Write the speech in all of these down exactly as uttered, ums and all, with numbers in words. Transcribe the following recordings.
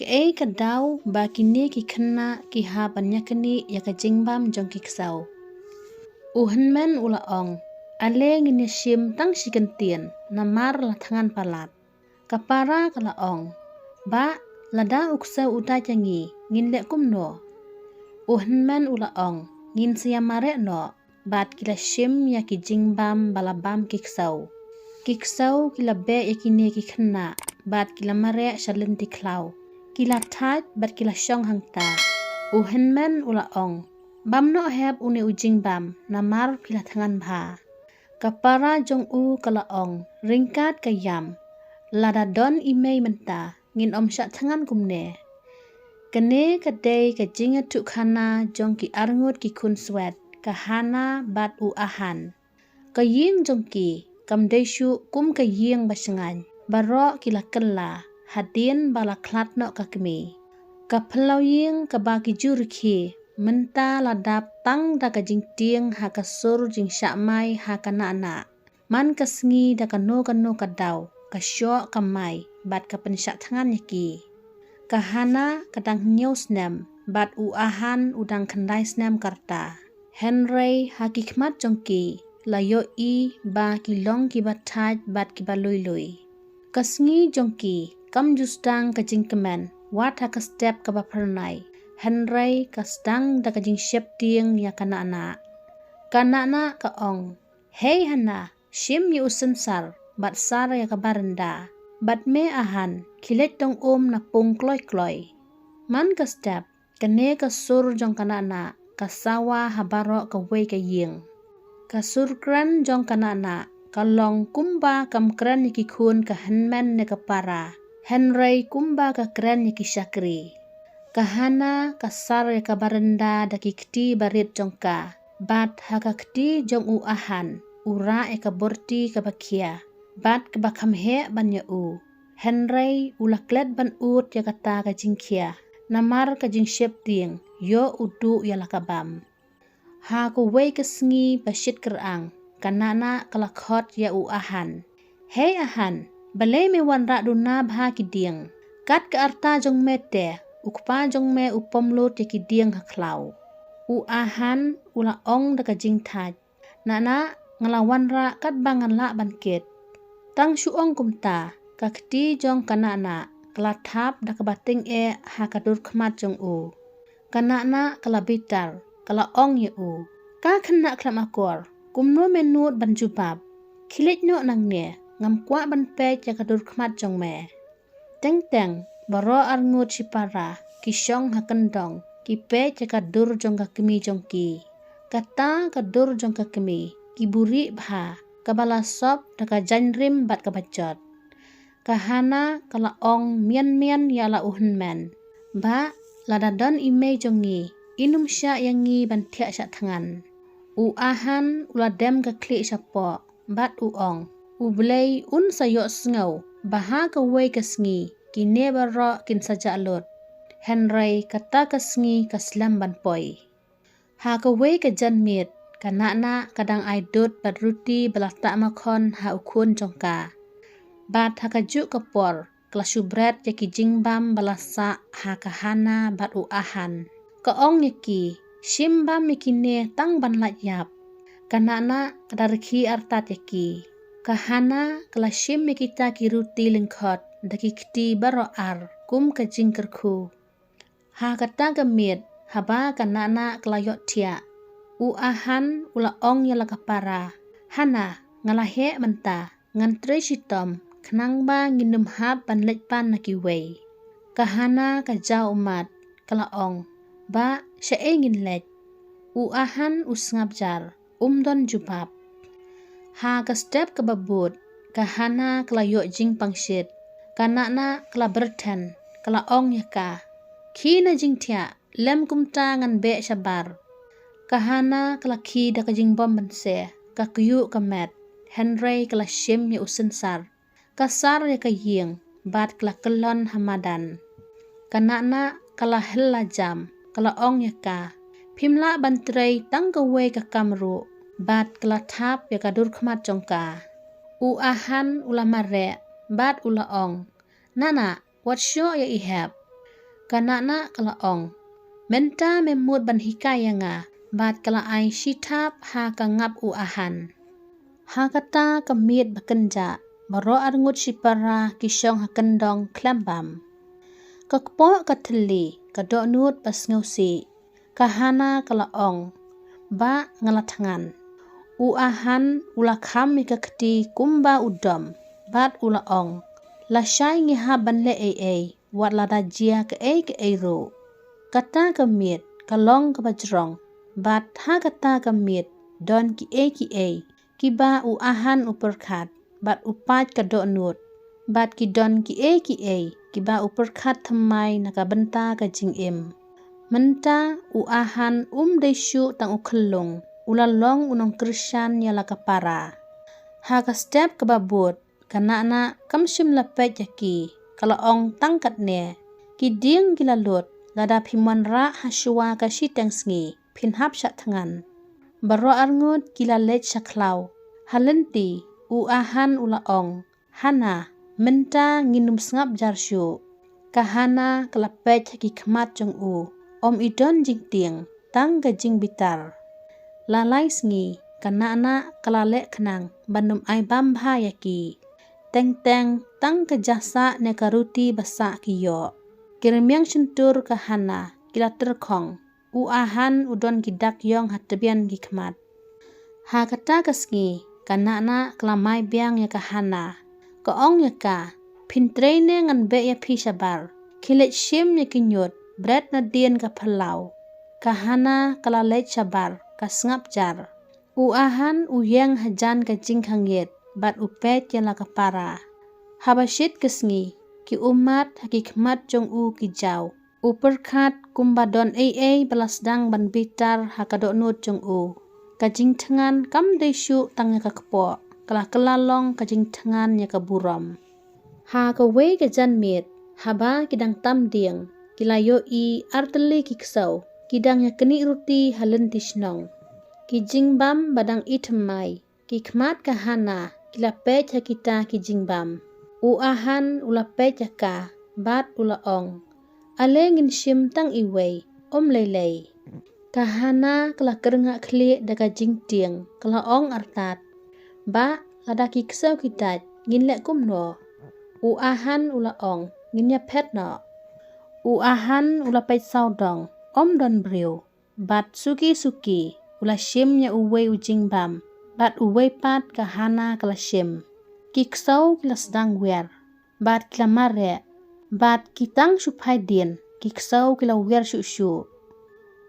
Kaei ka daw ba kine ki khynnah ki hap ban ïaknieh ïa ka jingbam jong ki ksew? U hynmen u la ong, ale ngin ïa shim tang shi kyntien, namar la thngan palat. Ka para ka la ong, bah, lada u ksew u dait ïa ngi, ngin leh kumno? U hynmen u la ong, ngin sa ïa mareh noh. Bad ki la shim ïa ki jingbam ba la bam ki ksew. Ki ksew ki la beh ïa kine ki khynnah, bad ki la mareh sha lynti khlaw. Ki la thait bad ki la shong hangta. U hynmen u la ong, bam noh hep une u jingbam, namar phi la thngan bha. Ka para jong u ka la ong, ryngkat ka ïam, lada don i mei mynta, ngin ym shah thngan kumne. Kane ka dei ka jingïathuhkhana jong ki arngut ki khun swet, ka Hana bad u Ahan. Ka ïing jong ki kam dei shuh kum ka ïing ba shngaiñ, baroh ki la kylla hadien ba la khlad noh ka kmie. Ka phyllaw ïing kaba ki ju rkhie mynta la dap tang da ka jingtieng ha ka sur jingshah mai ha ka Nahnah. Man ka sngi da kano kano ka daw, ka shoh ka mai bad ka pynshah thngan ïa ki. Ka Hana ka dang hynñiew snem bad u Ahan u dang khyndai snem ka rta. Hynrei ha ki khmat jong ki la ïohi ba ki long kiba thait bad kiba lui lui. Ka sngi jong ki kam ju sdang ka jingkmen wat ha ka step kaba phyrnai, hynrei ka sdang da ka jingsheptieng ïa ka Nahnah. Ka Nahnah ka ong, hei Hana, shim ïa u synsar bad sar ïa ka baranda. Bad me Ahan, khie leit dong um na pung kloi kloi. Man ka step, kane ka sur jong ka Nahnah ka sawa ha baroh kawei ka ïing. Ka sur kren jong ka Nahnah ka long kumba kam kren ïa ki khun ka hynmen ne ka para, hynrei kumba ka kren ïa ki shakri. Ka Hana ka sar ïa ka baranda da ki kti barit jong ka, bad ha ka kti jong u Ahan u rah ïa ka borti kaba khia, bad kaba kham heh ban ïa u. Hynrei u la klet ban ud ïa kata ka jingkhia, namar ka jingsheptieng ïoh u duh ïa la ka bam. Ha kawei ka sngi ba shit kyrang, ka Nahnah ka la khot ïa u Ahan. Hei Ahan, balei me wanrah duna bha ki dieng? Kat ka rta jong me te, u kpa jong me u pom lut ïa ki dieng ha khlaw. U Ahan u la ong da ka jingthait, Nahnah, nga la wanrah katba nga lah ban kit. Tang shu ong kumta, ka kti jong ka Nahnah ka la thap da kaba tyngeh ha ka dur khmat jong u. Ka Nahnah ka la bitar, ka la ong ïa u, ka khynnah khlem akor, kumno me nud ban jubab? Khie leit noh nangne, ngam kwah ban peit ïa ka dur khmat jong me. Teng teng baroh arngut shipara ki shong ha kyndong, ki peit ïa ka dur jong ka kmie jong ki. Kata ka dur jong ka kmie ki buhrieh bha, kaba la sop da ka jaiñrim bad kaba jot. Ka Hana ka la ong mian mian ïa la u hynmen, bah, lada don i mei jong ngi, in ym shah ïa ngi ban thiah shah thngan. U Ahan u la dem ka khlieh shapoh bad u ong, U Blei un sa ïohsngew ba ha kawei ka sngi kine baroh kin sa jah lut. Hynrei kata ka sngi ka slem ban poi. Ha kawei ka janmiet, ka Nahnah ka dang ai dud bad ruti ba la tah makhon ha u khun jong ka. Bad ha kajuh ka por ka la shu bret ïa ki jingbam ba la sah ha ka Hana bad u Ahan. Ka ong ïa ki, shim bam ïa kine tang ban lait ïap. Ka Nahnah ka da rkhie artat ïa ki. Ka Hana ka la shim ïa kita ki ruti lyngkhot da ki kti baroh ar kum ka jingkyrkhu. Ha kata ka miet, haba ka Nahnah ka la ïohthiah, u Ahan u la ong ïa la ka para, Hana, nga la heh mynta, ngan trei shitom khnang ba ngin ym hap ban leit pan na kiwei. Ka Hana ka jaw ummat, ka la ong, Bah, shaei ngin leit? U Ahan u sngap jar, um don jubab. Ha ka step kaba bud, ka Hana ka la ïoh jingpang shit. Ka Nahnah ka la byrthen, ka la ong ïa ka, Khie na jingthiah, lem kumta ngan beh shabar. Ka Hana ka la khie da ka jingbym banse, ka kyiuh ka met, hynrei ka la shim ïa u synsar. Ka sar ïa ka ïing bad ka la kyllon ha madan. Ka Nahnah ka la hylla jam, ka la ong ïa ka, Phim lah ban trei tang kawei ka kam ruh. Bad ka la thap ïa ka dur khmat jong ka. U Ahan u la mareh bad u la ong, Nahnah, wat shoh ïa i hep. Ka Nahnah ka la ong, mynta me mut ban hikai ïa nga. Bad ka la ai shi thap ha ka ngap u Ahan. Ha kata ka miet ba kynjah, baroh arngut shipara ki shong ha kyndong khlem bam. Ka kpoh ka thylli, ka dohnud ba sngewsih. Ka Hana ka la ong, Bah, nga la thngan. U Ahan u la kham ïa ka kti kumba u dom, bad u la ong, lashai ngi hap ban leh ei ei, wat lada jia kaei kaei ruh. Kata ka miet ka long kaba jrong, bad ha kata ka miet don kiei kiei kiba u Ahan u pyrkhat, bad u pait ka dohnud, bad ki don kiei kiei kiba u pyrkhat thymmai na ka bynta ka jingim. Mynta u Ahan um dei shuh tang u khyllung, u la long u nongkyrshan ïa la ka para. Ha ka step kaba bud, ka Nahnah kam shym la peit ïa ki, ka la ong tang katne, ki dieng ki la lut, lada phi mon rah ha shuwa ka shiteng sngi, phin hap shah thngan. Baroh arngut ki la leit sha khlaw. Ha lynti, u Ahan u la ong, Hana, mynta ngin ym sngap jar shuh. Ka Hana ka la peit ha ki khmat jong u, ym i don jingtieng, tang ka jingbitar. La lai sngi, ka Nahnah ka la leh khnang ban ym ai bam bha ïa ki. Teng teng, tang ka ja sah ne ka ruti ba sah ki ïoh. Ki rmiang shyntur ka Hana ki la tyrkhong. U Ahan u don ki dak ïong ha tbian ki khmat. Ha kata ka sngi, ka Nahnah ka la mai biang ïa ka Hana. Ka ong ïa ka, phin trei ne ngan beh ïa phi shabar. Khie leit shim ïa ki ñiut, bret nadien ka phyllaw. Ka Hana ka la leit shabar, ka sngap jar. U Ahan u ïeng hajan ka jingkhangit, bad u peit ïa la ka para. Haba shit ka sngi, ki ummat ha ki khmat jong u ki jaw. U pyrkhat kumba don ei ei ba la sdang ban bitar ha ka dohnud jong u. Ka jingthngan kam dei shuh tang ïa ka kpoh, ka la kylla long ka jingthngan ïa ka burom. Ha kawei ka janmiet, haba ki dang tam dieng, ki la ïohi artylli ki ksew ki dang ïa knieh ruti ha lynti shnong. Ki jingbam ba dang i thymmai. Ki khmat ka Hana ki la peit ha kita ki jingbam. U Ahan u la peit ha ka, bad u la ong, ale ngin shim tang iwei, ym lei lei. Ka Hana ka la kyrngah khlieh da ka jingtieng, ka la ong artat, Bah, lada ki ksew ki dait, ngin leh kumno? U Ahan u la ong, ngin ïa phet noh. U Ahan u la peit sawdong, ym don briew. Bad suki suki, u la shim ïa uwei u jingbam, bad uwei pat ka Hana ka la shim. Ki ksew ki la sdang wer, bad ki la mareh, bad ki tang shu phai dien, ki ksew ki la wer shuh shuh.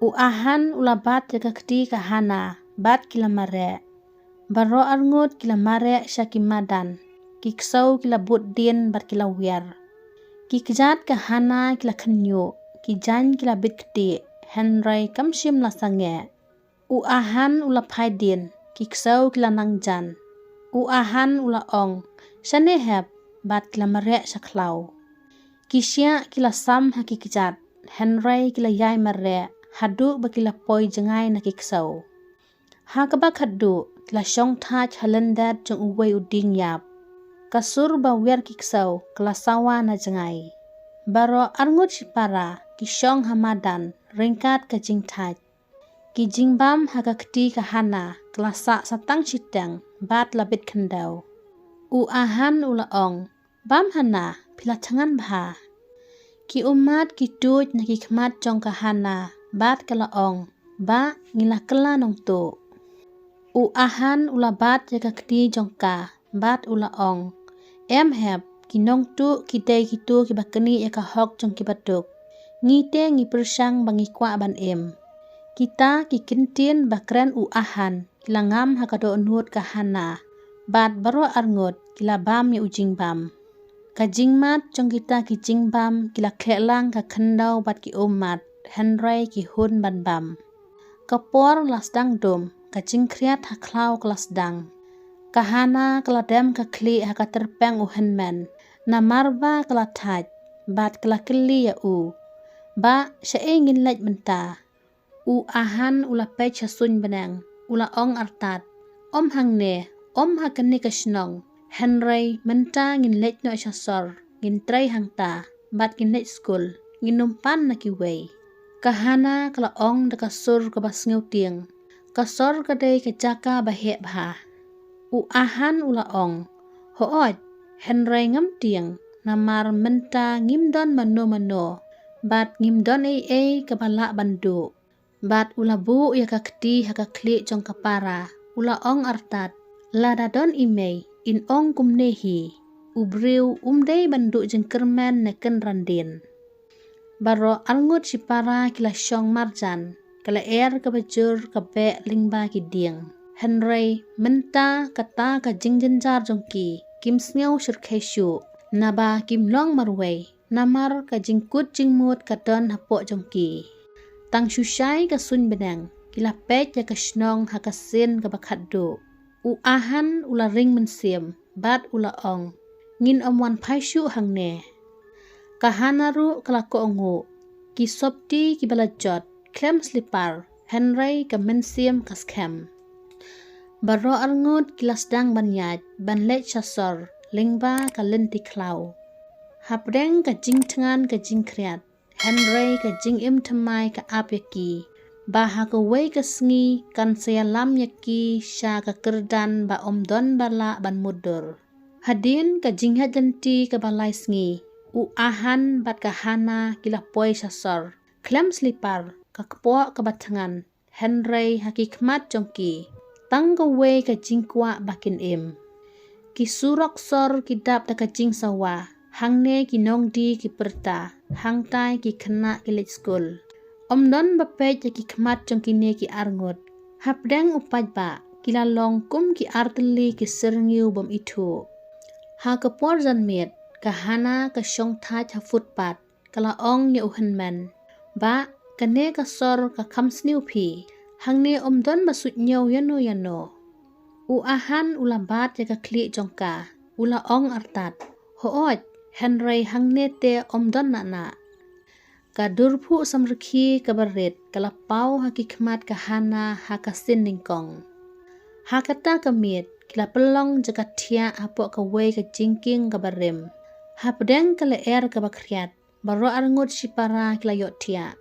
U Ahan u la bat ïa ka kti ka Hana, bad ki la mareh. Baroh arngut ki la mareh sha ki madan, ki ksew ki la bud dien bad ki la wer. Ki kjat ka Hana ki la khynñiuh, ki jaiñ ki la bit ktieh, hynrei kam shym la sangeh. U Ahan u la phai dien, ki ksew ki la nang jan. U Ahan u la ong, shane hep, bad ki la mareh sha khlaw. Ki shiah ki la sam ha ki kjat, hynrei ki la ïai mareh, haduh ba ki la poi jngai na ki ksew. Ha kaba khatduh, ki la shong thait ha lyndet jong uwei u dieng ïap. Ka sur ba wer ki ksew, ka la sawa na jngai. Baroh arngut shipara, ki shong ha madan, ryngkat ka jingthait. Ki jingbam ha ka kti ka Hana, ka la sah sa tang shiteng, bad la bit khyndew. U Ahan u la ong, bam Hana, phi la thngan bha. Ki ummat ki tuid na ki khmat jong ka Hana, bad ka la ong, bah, ngi la kylla nongtuh. U Ahan u la bat ïa ka kti jong ka, bad u la ong, em hep, ki nongtuh ki dei kito kiba knieh ïa ka hok jong kiba duk. Ngi te ngi pyrshang ba ngi kwah ban im. Kita ki kyntien ba kren u Ahan, ki la ngam ha ka dohnud ka Hana, bad baroh arngut ki la bam ïa u jingbam. Ka jingmad jong kita ki jingbam ki la khleh lang ka khyndew bad ki ummat, hynrei ki hun ban bam. Ka por la sdang dum, ka jingkhriat ha khlaw ka la sdang. Ka Hana ka la dem ka khlieh ha ka tyrpeng u hynmen, namar ba ka la thait, bad ka la kylli ïa u, bah, shaei ngin leit mynta? U Ahan u la peit sha suiñ bneng, u la ong artat, ym hangne, ym ha kane ka shnong, hynrei mynta ngin leit noh sha sor, ngin trei hangta, bad ngin leit skul. ngin ym pan na kiwei. Ka Hana ka la ong da ka sur kaba sngewtieng, ka sor ka dei ka jaka ba heh bha. U Ahan u la ong, hooid, hynrei ngam tieng, namar mynta ngim don mano mano, bad ngim don ei ei kaba lah ban duh. Bad u la buh ïa ka kti ha ka khlieh jong ka para, u la ong artat, lada don i mei, in ong kumne hi, u briew um dei ban duh jingkyrmen ne kynran dien. Baroh arngut shipara ki la shong marjan, ka lyer kaba jur ka beh lyngba ki dieng. Hynrei mynta kata ka jingjynjar jong ki, kim sngew shyrkhei shuh, naba kim long marwei, namar ka jingkut jingmut ka don hapoh jong ki. Tang shu shai ka suiñ bneng, ki la peit ïa ka shnong ha ka sien kaba khatduh. U Ahan u la ring mynsiem, bad u la ong, ngin ym wan phai shuh hangne. Ka Hana ruh ka la kohnguh, ki sopti kiba la jot, khlem slipar, hynrei ka mynsiem ka skhem. Baroh arngut ki la sdang ban ïaid, ban leit sha sor, lyngba ka lynti khlaw. Hapdeng ka jingthngan ka jingkhriat, hynrei ka jingim thymmai ka ap ïa ki, ba ha kawei ka sngi kan sa ïalam ïa ki sha ka kyrdan ba ym don ba lah ban mutdur. Hadien ka jingïaid lynti kaba lai sngi, u Ahan bad ka Hana ki la poi sha sor, khlem slipar, ka kpoh kaba thngan, hynrei ha ki khmat jong ki, tang kawei ka jingkwah ba kin im. Ki surok sor ki dap da ka jingsawa, hangne ki nongdie ki pyrta, hangtai ki khynnah ki leit skul. Ym don ba peit ïa ki khmat jong kine ki arngut. Hapdeng u paidbah, ki la long kum ki artylli ki syrngiew bym ithuh. Ha ka por janmiet, ka Hana ka shong thait ha footpath, ka la ong ïa u hynmen, bah, kane ka sor ka kham sniew phi, hangne ym don ba suidñiew ïano ïano. U Ahan u la bat ïa ka khlieh jong ka, u la ong artat, hooid, hynrei hangne te ym don nahnah. Ka durphuh samrkhie kaba rit ka la paw ha ki khmat ka Hana ha ka sien nyngkong. Ha kata ka miet ki la pynlong jaka thiah hapoh kawei ka jingkieng kaba rim. Hapdeng ka lyer kaba khriat, baroh arngut shipara ki la ïohthiah.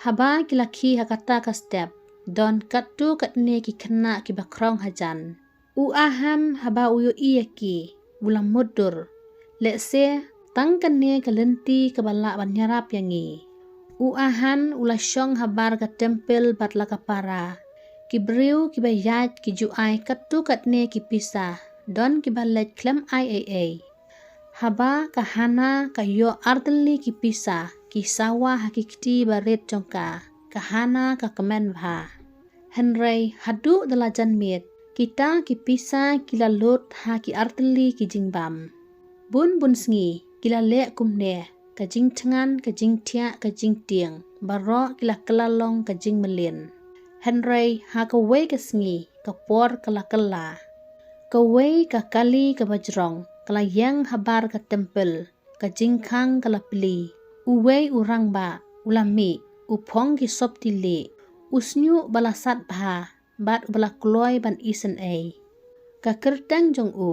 Haba ki la khie ha kata ka step, don katto katne ki khynnah kiba khrong hajan. U Ahan haba u ïohi ïa ki, u la mutdur. Lehse, tang kane ka lynti kaba lah ban ïarap ïa ngi. U Ahan u la shong habar ka templ bad la ka para. Ki briew kiba ïaid ki ju ai katto katne ki pisa, don kiba leit khlem ai ei ei. Haba ka Hana ka ïoh artylli ki pisa, ki sawa ha ki kti barit jong ka, ka Hana ka kmen bha. Hynrei haduh da la janmiet, kita ki pisa ki la lut ha ki artylli ki jingbam. Bun bun sngi ki la leh kumne, ka jingthngan, ka jingthiah, ka jingtieng, baroh ki la kylla long ka jingmlien. Hynrei ha kawei ka sngi, ka por ka la kylla. Kawei ka kali kaba jrong ka la ïeng habar ka templ, ka jingkhang ka la plie. Uwei u rangbah u la mih, u phong ki sopti lieh, u shñiuh ba la sat bha, bad uba la kloi ban isynei. Ka kyrteng jong u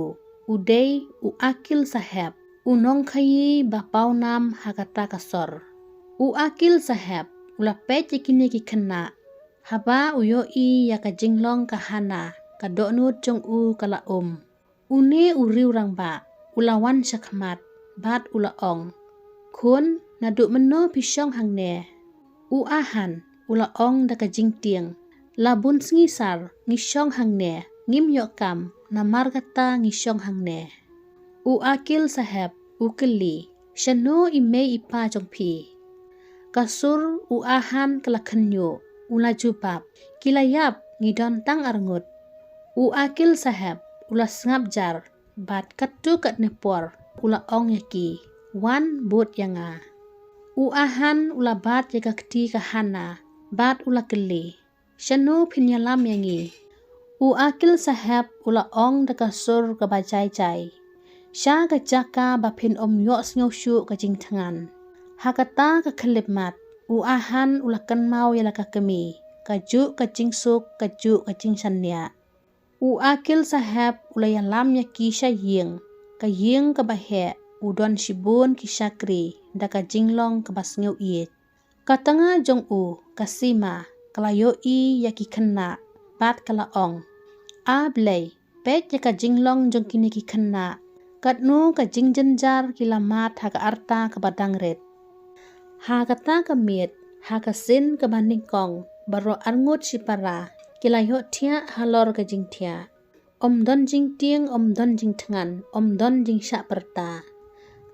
u dei u Akil Saheb, u nongkhaïi ba pawnam ha kata ka sor. U Akil Saheb u la peit ïa kine ki khynnah, haba u ïohi ïa ka jinglong ka Hana, ka dohnud jong u ka la um. Une u riewrangbah u la wan shakhmat, bad u la ong, khun, naduh mynno phi shong hangne? U Ahan u la ong da ka jingtieng, la bun sngi sar ngi shong hangne, ngim ïoh kam, namar kata ngi shong hangne. U Akil Saheb u kylli, shano i mei i pa jong phi? Ka sur u Ahan ka la khynñiuh, u la jubab, ki la ïap, ngi don tang arngut. U Akil Saheb u la sngap jar, bad katto katne por u la ong ïa ki, wan bud ïa nga. U Ahan u la bat ïa ka kti ka Hana, bad u la kylli, shano phin ïalam ïa ngi? U Akil Saheb u la ong da ka sur kaba jai jai, sha ka jaka ba phin ym ïohsngew shuh ka jingthngan. Ha kata ka khyllipmat u Ahan u la kynmaw ïa la ka kmie, kajuh ka jingsuk, kajuh ka jingshaniah. U Akil Saheb u la ïalam ïa ki sha ïing, ka ïing kaba heh, u don shibun ki shakri da ka jinglong kaba sngewbha. Ka tnga jong u, ka Sima, ka la ïohi ïa ki khynnah, bad ka la ong, "A Blei, peit ïa ka jinglong jong kine ki khynnah, katno ka jingjynjar ki la mad ha ka rta kaba dang rit." Ha kata ka miet, ha ka sien kaba nyngkong, baroh arngut shipara ki la ïohthiah halor ka jingthiah. Ym don jingtieng, ym don jingthngan, ym don jingshah pyrta.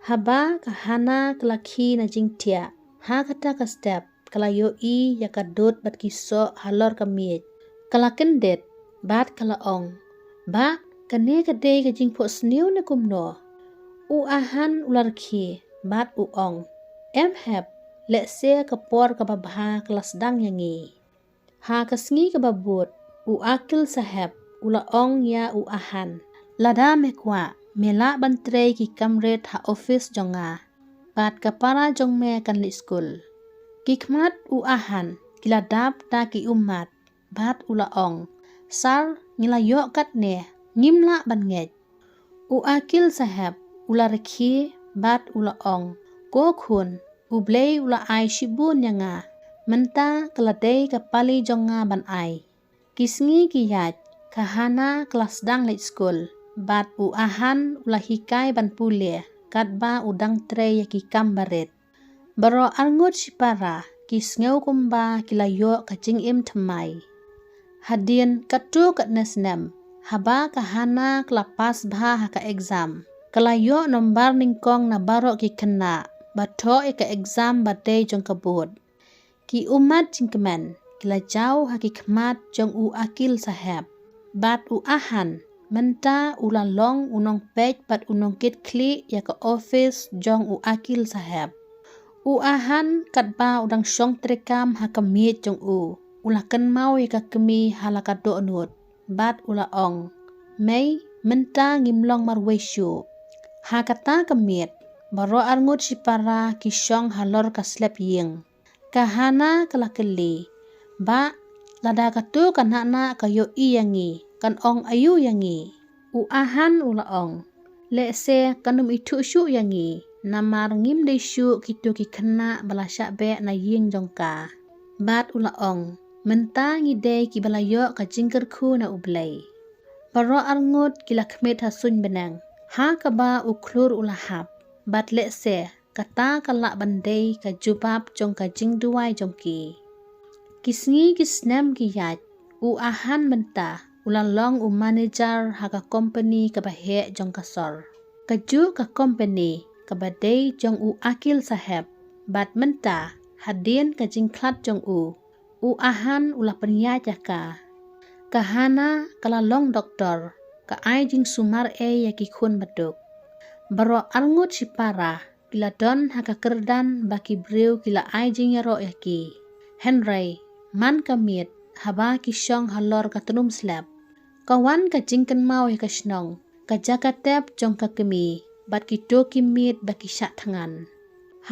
Haba ka Hana ka la khie na jingthiah, ha kata ka step ka la ïohi ïa ka dud bad ki soh halor ka miej. Ka la kyndit bad ka la ong, "Bah, kane ka dei ka jingphohsniew ne kumno?" U Ahan u la rkhie bad u ong, "Em hep, lehse ka por kaba bha ka la sdang ïa ngi." Ha ka sngi kaba bud, u Akil Saheb u la ong ïa u Ahan, "Lada me kwah, me lah ban trei ki kam rit ha office jong nga, bad ka para jong me kan leit skul." Ki khmat u Ahan ki la dap da ki ummat, bad u la ong, "Sir, ngi la ïoh katne, ngim lah ban ngeit." U Akil Saheb u la rkhie bad u la ong, "Ko khun, U Blei u la ai shibun ïa nga, mynta ka la dei ka pali jong nga ban ai." Ki sngi ki ïaid, ka Hana ka la sdang leit skul, bad u Ahan u la hikai ban pule, katba u dang trei ïa ki kam barit. Baroh arngut shipara ki sngew kumba ki la ïoh ka jingim thymmai. Hadien katto katne snem, haba ka Hana ka la pass bha ha ka exam, ka la ïoh nombar nyngkong na baroh ki khynnah ba thoh ïa ka exam ba dei jong ka board. Ki ummat jingkmen ki la jaw ha ki khmat jong u Akil Saheb, bad u Ahan mynta u la long u nongpeit bad u nongkitkhlieh ïa ka office jong u Akil Saheb. U Ahan katba u dang shong treikam ha ka miej jong u, u la kynmaw ïa ka kmie ha la ka dohnud, bad u la ong, "Mei, mynta ngim long marwei shuh." Ha kata ka miet, baroh arngut shipara ki shong halor ka slep ïing. Ka Hana ka la kylli, "Bah, lada katu ka Nana ka ïohi ïa ngi, kan ong aïu ïa ngi?" U Ahan u la ong, "Lehse kan ym ithuh shuh ïa ngi, namar ngim dei shuh kitu ki khynnah ba la shah beh na ïing jong ka." Bad u la ong, "Mynta ngi dei kiba la ïoh ka jingkyrkhu na U Blei." Baroh arngut ki la khmih ha suiñ bneng, ha kaba u khlur u la hap, bad lehse kata ka lah ban dei ka jubab jong ka jingduwai jong ki. Ki sngi ki snem ki ïaid, u Ahan mynta u la long u manager ha ka kompani kaba heh jong ka sor. Kajuh ka kompani kaba dei jong u Akil Saheb, bad mynta hadien ka jingkhlad jong u, u Ahan u la pynïaid ïa ka. Ka Hana ka la long doktor, ka ai jingsumar ei ïa ki khun baduk. Baroh arngut shipara ki la don ha ka kyrdan ba ki briew ki la ai jingïaroh ïa ki. Hynrei man ka miet, haba ki shong halor ka tnum slep, ka wan ka jingkynmaw ïa ka shnong, ka jaka tep jong ka kmie, bad kito ki miet ba ki shah thngan.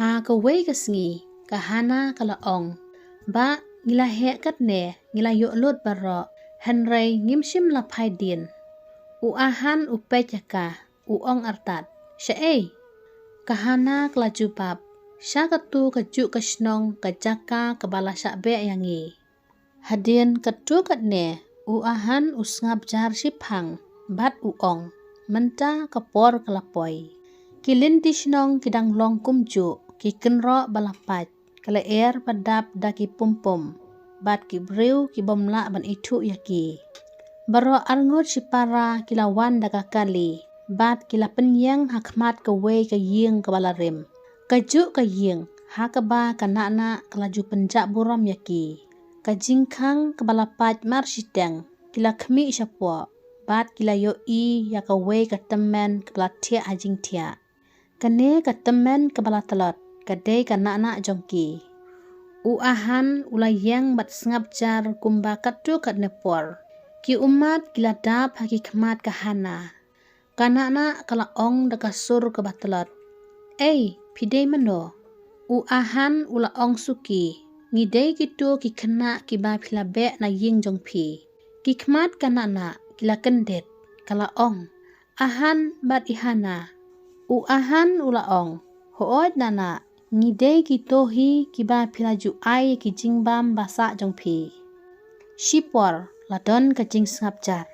Ha kawei ka sngi, ka Hana ka la ong, "Bah, ngi la heh katne, ngi la ïoh lut baroh, hynrei ngim shym la phai dien." U Ahan u peit ïa ka, u ong artat, "Shaei?" Ka Hana ka la jubab, "Sha katu kajuh ka shnong, ka jaka kaba la shah beh ïa ngi." Hadien katto katne, u Ahan u sngap jar shiphang, bad u ong, "Mynta ka por ka la poi." Ki lynti shnong ki dang long kumjuh, ki kynroh ba la pait, ka lyer ba dap da ki pumpum, bad ki briew ki bym lah ban ithuh ïa ki. Baroh arngut shipara ki la wan da ka kali, bad ki la pynïeng ha khmat kawei ka ïing kaba la rim. Kajuh ka ïing, ha kaba ka Nana ka la ju pynjah burom ïa ki. Ka jingkhang kaba la pait marshiteng, ki la khmih shapoh, bad ki la ïohi ïa kawei ka tymmen kaba la thiah ha jingthiah. Kane ka tymmen kaba la tlot, ka dei ka Nana jong ki. U Ahan u la ïeng bad sngap jar kumba katto katne por. Ki ummat ki la dap ha ki khmat ka Hana. Ka Nana ka la ong da ka sur kaba tlot, "Ei, phi dei mano?" U Ahan u la ong suki, "Ngi dei kito ki khynnah kiba phi la beh na ïing jong phi." Ki khmat ka Nana ki la kyndit, ka la ong, "Ahan bad i Hana, U Ahan u la ong, hooid Nahnah, ngi dei kito hi kiba phi la ju ai ki jingbam ba sah jong phi. Shipor la don ka jingsngap jar.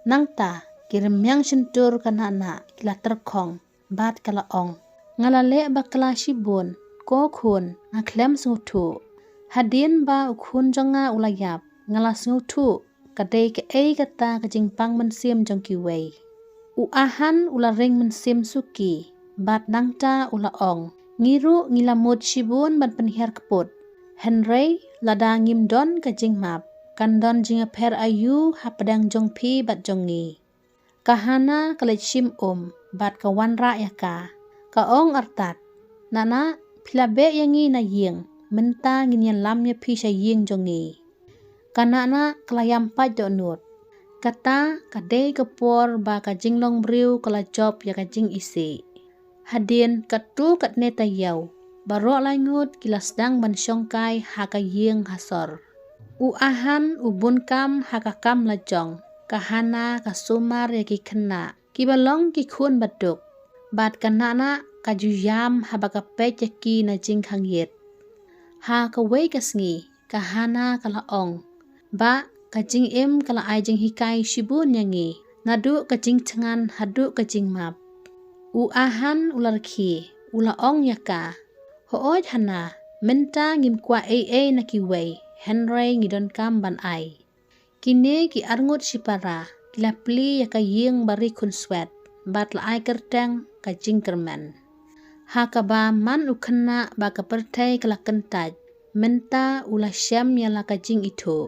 Nangta ki rmiang shyntur ka Nahnah ki la tyrkhong bad ka la ong, nga la leh bakla shibun, ko khun, nga khlem sngewthuh. Hadien ba u khun jong nga u la ïap, nga la sngewthuh ka dei kaei kata ka jingpang mynsiem jong kiwei. U Ahan u la ring mynsiem suki bad nangta u la ong, ngi ruh ngi la mut shibun ban pynhiar kput. Hynrei lada ngim don ka jingmap, kan don jingïapher aïu hapdeng jong phi bad jong ngi? Ka Hana ka leit shim um bad ka wanrah ïa ka. Ka ong artat, Nahnah, phi la beh ïa ngi na ïing, mynta ngin ïalam ïa phi sha ïing jong ngi. Ka Nahnah ka la ïam pait dohnud. Kata ka dei ka por ba ka jinglong briew ka la jop ïa ka jingisih. Hadien katto katne taïew, baroh lai ngut ki la sdang ban shongkai ha ka ïing ha sor. U Ahan u bun kam ha ka kam la jong, ka Hana ka sumar ïa ki khynnah kiba long ki khun baduk. Bad ka Nahnah ka ju ïam haba ka peit ïa ki na jingkhang ïit. Ha kawei ka sngi, ka Hana ka la ong, Bah, ka jingim ka la ai jinghikai shibun ïa ngi, naduh ka jingthngan haduh ka jingmap. U Ahan u la rkhie, u la ong ïa ka, hooid Hana, mynta ngim kwah ei ei na kiwei, hynrei ngi donkam ban ai. Kine ki arngut shipara ki la plie ïa ka ïing ba ri khunswet bad la ai kyrteng ka Jingkyrmen. Ha kaba man u khynnah ba ka pyrthei ka la kyntait, mynta u la shem ïa la ka jingithuh.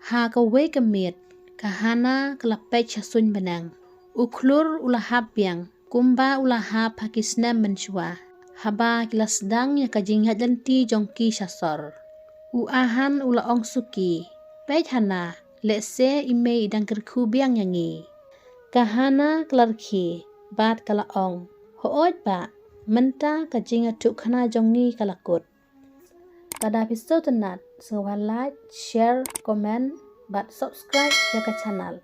Ha kawei ka miet, ka Hana ka la peit sha suiñ bneng. U khlur u la hap biang, kumba u la hap ha ki snem mynshuwa, haba ki la sdang ïa ka jingïaid lynti jong ki sha sor. U Ahan u la ong suki, peit Hana, lehse i mei i dang kyrkhu biang ïa ngi. Ka Hana ka la rkhie bad ka la ong, hooid bah, mynta ka jingïathuhkhana jong ngi ka la kut. Lada phi sngewtynnat, sngewbha like, share, comment bad subscribe ïa ka channel.